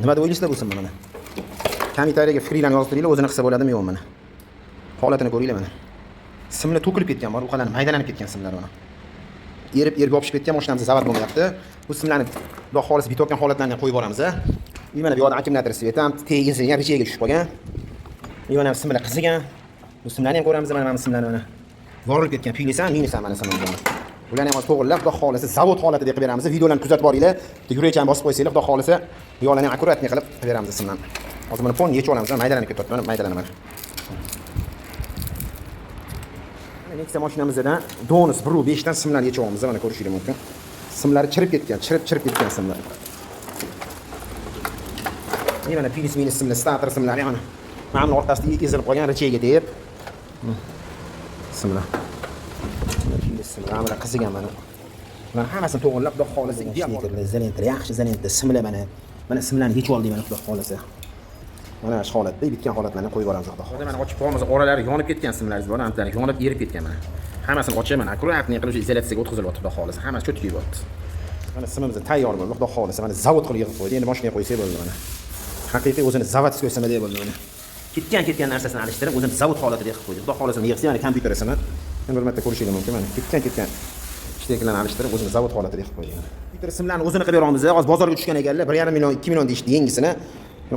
Nima deb o'ylaysizlar bu simni mana? Kommentariyaga fikringlarni yozib turinglar, o'zini qilsa bo'ladimi, yo'qmi mana. Holatini ko'ringlar mana. Simlar to'kilib ketgan bor, uqalanib, maydalanib ketgan simlar mana. Erib erib yopishib ketgan, mashinamiz zavod bo'lmayapti. Bu simlarni xudo xohlasa bitayotgan holatlarni ham qo'yib boramiz. И mana bu yoqda akkumulyator свет ham tegizilgan, рычаг ga tushib qolgan. И mana simlar qizigan. Bu simlarni ham ko'ramiz mana, simlarni mana. Yorilib ketgan, plyus ham, minus ham mana simlar. Ularni ham hozir to'g'rilab, xudo xohlasa zavod holatida qilib beramiz. Videolarni kuzatib boringlar. Bitta yurakchani bosib qo'ysanglar, xudo xohlasa bu yoqlarni ham аккуратный qilib qilib beramiz simlarni. Hozir buni полный yechib olamiz, maydalanib ketyapti, mana maydalanib mana. Mana Nexia mashinamizdan Donus 1.5 dan simlarni yechib olamiz, mana ko'rishingiz mumkin. Simlari chirib ketgan, chirib-chirib ketgan simlar. Mana plyus minus simlar, starter simlari mana. Mana buni orqasida ezilib qolgan, рычаг ga tegib. Simlar. Mana plyus simlar, mana qizigan mana. Bularni hammasini to'g'rilab, xudo xohlasa ideal izolenta, yaxshi izolenta, simlar mana. Mana simlarni yechib oldik mana, xudo xohlasa. Mana shu holatda bitgan holatlarni qo'yib yuboramiz, xudo xohlasa. Mana ochib qo'yamiz, oralari yonib ketgan simlaringiz bor, antlari yonib erib ketgan mana. Hammasini ochib, mana аккуратный qilib izolyatsiyaga o'tkazilyapti, xudo xohlasa. Hammasi cho'tkib yubordi. Mana simimiz tayyor bo'ldi, xudo xohlasa. Mana zavod qilib yig'ib qo'ydi. Endi mashinaga qo'ysak bo'ldi mana. Haqiqiy o'zini заводской simida bo'ldi mana. Ketgan narsasini alishtirib, o'zini zavod holatida qilib qo'ydi. Xudo xohlasa yig'sa mana kompyuter simi. Endi bir marta ko'rishingiz mumkin mana. Ketgan shtekerlarni alishtirib, o'zini zavod holatida qilib qo'ydi. Kompyuter simlarni o'zini qilib beramiz. Hozir bozorga tushgan ekanlar, 1,5 million, 2 million deyishdi yangisini.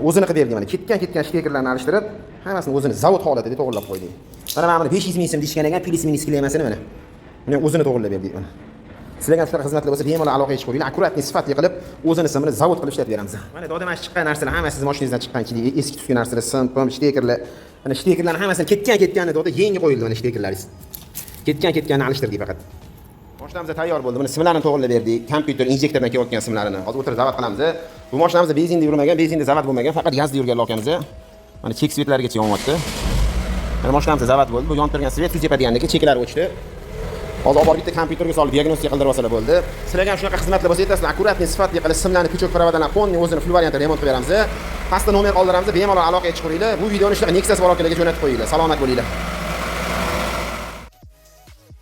O'zini qilib berdik mana. Ketgan shtekerlarni alishtirib, hammasini o'zini zavod holatida to'g'rilab qo'ydik. Mana buni 500 ming so'm deyishgan ekan, plyus minus klemasini mana. Buni o'zini to'g'rilab berdik mana. Sizlarga shunaqa xizmatlar bo'lsa, bemalol aloqaga chiqib qo'yinglar. Аккуратный, sifatli qilib, o'zini simini zavod qilib ishlatib beramiz. Mana doda, mana shu chiqqan narsalar hammasi siz mashinangizdan chiqqan ichida eski tuski narsalar, sim, pim, shtekerlar. Mana shtekerlarni hammasini ketganini doda yangi qo'yildi mana shtekerlaringiz. Ketganini alishtirdik faqat. Mashinamiz tayyor bo'ldi. Buni simlarni to'g'rilab berdik. Kompyuter injektordan kelayotgan simlarini. Hozir o'tirib zavod qilamiz. Bu mashinamiz benzinda yurmagan, benzinda zavod bo'lmagan, faqat gazda yurgan lokamiz. Mana chek свет largacha yonyapti. Mana mashinamiz zavod bo'ldi. Bu yonib turgan свет kuz tepadiganiki cheklari o'chdi. Hozir olib borib bitta kompyuterga solib diagnostika qildirib olsalar bo'ldi. Sizlarga ham shunaqa xizmatlar bo'lsa aytasizlar, аккуратный, sifatli qilib simlarni, пучок провода larni полный o'zini full variantda remont qilib beramiz. Pastda nomer qoldiramiz, bemalol aloqaga chiqaveringlar. Bu videoni shunaqa Nexus bor akalarga jo'natib qo'yinglar. Salomat bo'linglar.